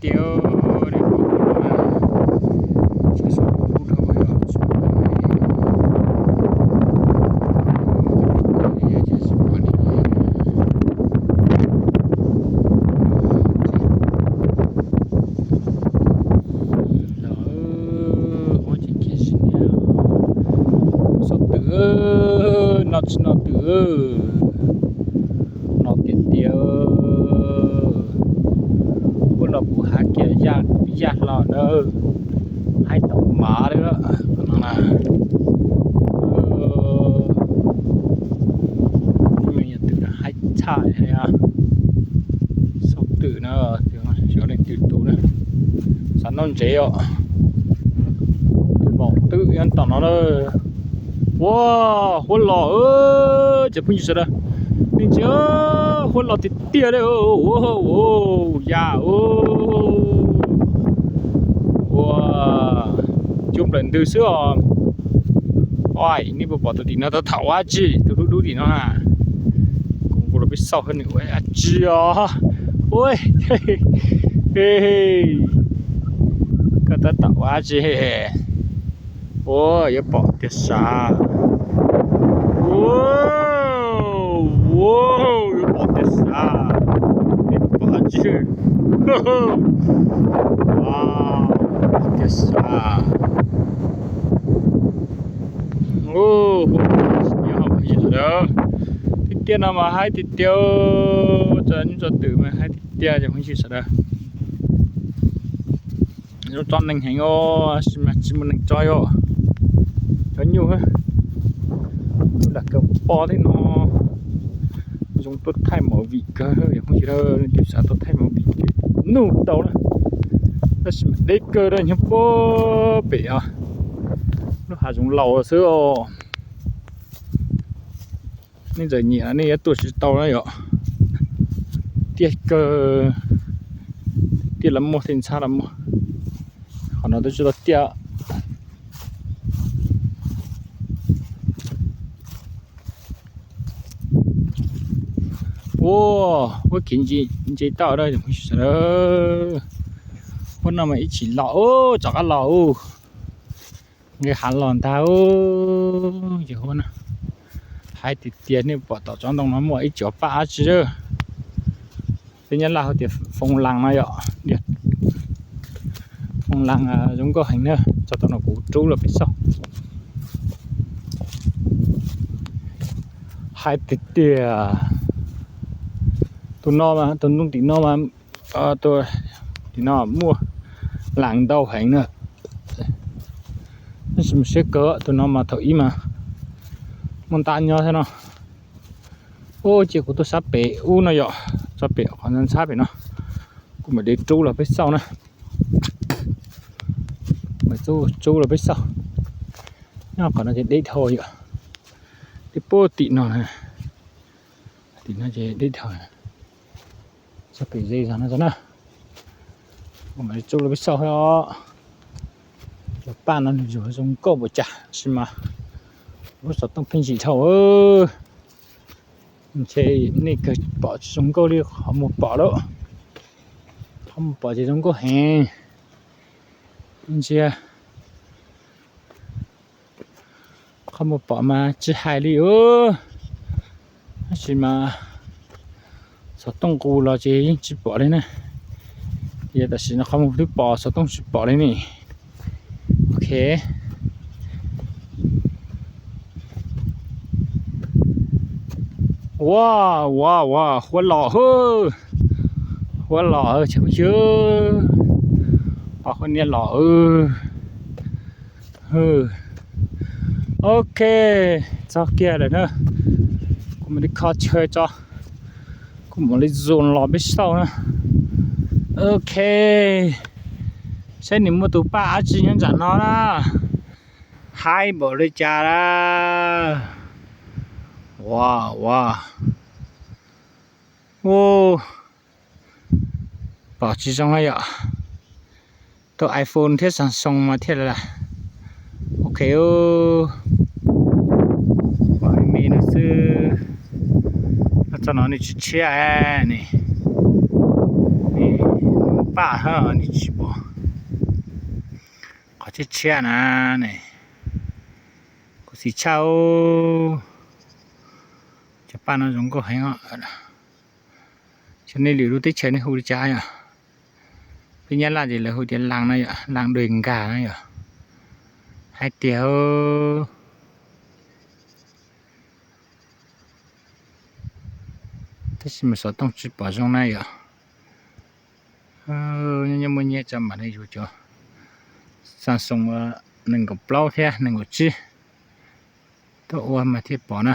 tiag, nej pom tsis tshua lub dhau yog los, ua tsis kiag sim niaj, xauj twm, no tsis no twm, no tiag tiag. Ua los kuv haib kiag yaj hlo na, haib tau mav li no na. Me nyuam twm haib tshaj li, xauj twm na, xyov leej twg tus na, xav noj ntsev os. Tus maum twm nyob tom no na. Ua, huab los, cov phooj ywg sawv daws, nej ntsia, huab los tiag tiag li, ya, ua, cuab nplawm ntws xwb os. Ua, nej puas pom tus tim no tau thaum ua tsi, tus dub dub tim no na, kuv los peb xauj nws ua tsi os. Ua, koj tab tom ua tsi? Ua, yuav pom tiag sav. Ua, yuav pom tiag sav. Pom tsi? Tiag sav. Tiag tiag no mas haib tiag tiag, tso nyuj tso twm mas haib tiag tiag cov phooj ywg sawv daws. Zoo tso neeg heev os, tab sis mas tsis muaj neeg tso os. Cov nyuj, lam kawg pom tej no zoo tuaj thaij movie kawg, yog phooj ywg leej twg xav tuaj thaij movie ces nug tau na. Tab sis mas deb kawg na, nyob puag pem os, lub hav zoov laus xwb os. Nej txawm nyiam nej yuav tuaj tsis tau na yom. Tiaj kawg, tiaj los muaj, tej ntxhab los muaj. Qhov no twb tsis tau tiaj. Ua, huab kiv ntse tau na, huab no mas ib chim los, tsov qab los, nqis hav los ntag. Ces huab no haib tiag tiag, nej pom tom tsob ntoo no muaj ib co paj dab tsi lawm. Peb Nyab Laj hu tias foo las no yom, foo las zoo nkauj heev na. Txog tom no kuv rub los peb xauj. Haib tiag tiag. Tus no, tus ntoo tim no, tim no muaj las ntau heev na. Tab sis mas siab kawg, tus no mas thaum ub mas muaj ntab nyob thiab no. Ua, ces kuv tuaj sab pem ub no yom, sab pem qhov ntxhab pem no, kuv mam li rub los peb xauj na. Mam rub los peb xauj. Nyob qhov no ces deb dhau yom, deb puag tim no, tim no ces deb dhau. Sab pem ze zog no na, kuv mam li rub los peb xauj os. Cov paj no nws zoo nkauj npaum cas tab sis mas lub xov tooj pheej ntsim dhau. Ntshe nej kawg pom tsis zoo nkauj li, qhov muag pom lawm. Qhov muag pom ces zoo nkauj heev. Ntsia, qhov muag pom mas tsis hais li os. Tab sis mas xov tooj qus los ces yeej tsis pom li na. Yog tam sim no qhov muag twb pom, xov tooj tsis pom li ne. Ok. Ua, ua, ua, huab los, huab los, cov phooj ywg, pom huab niam los. Ok, txog kiag lawm na. Kuv mam li kho chaw tso, kuv mam li zoom los peb xauj na. Ok, saib nws muaj tus paj dab tsi nyob nram no na. Haib npaum li cas na. Ua, ua, pom tsis zoo na yom. Tus iPhone thiab Samsung mas thiaj li, ok, pom me no xwb. Txoj no nws tshiab tshiab ne, nws paj hab nej tsis pom. Qhov tshiab tshiab na ne, khuv xim tshaj. Cov paj no zoo nkauj heev os. Xyov nej lwm lub teb chaws nej hu li cas yom. Peb Nyab Laj ces lawv hu tias laa no yom, laa dej nkag no yom. Hais tias tab sis mas xov tooj tsis pom zoo na yom. Nyob nyob muaj nyiaj tso mam li yuav cov Samsung nees nkaum plaub thiab nees nkaum tsib tuaj ua mas thiaj pom na.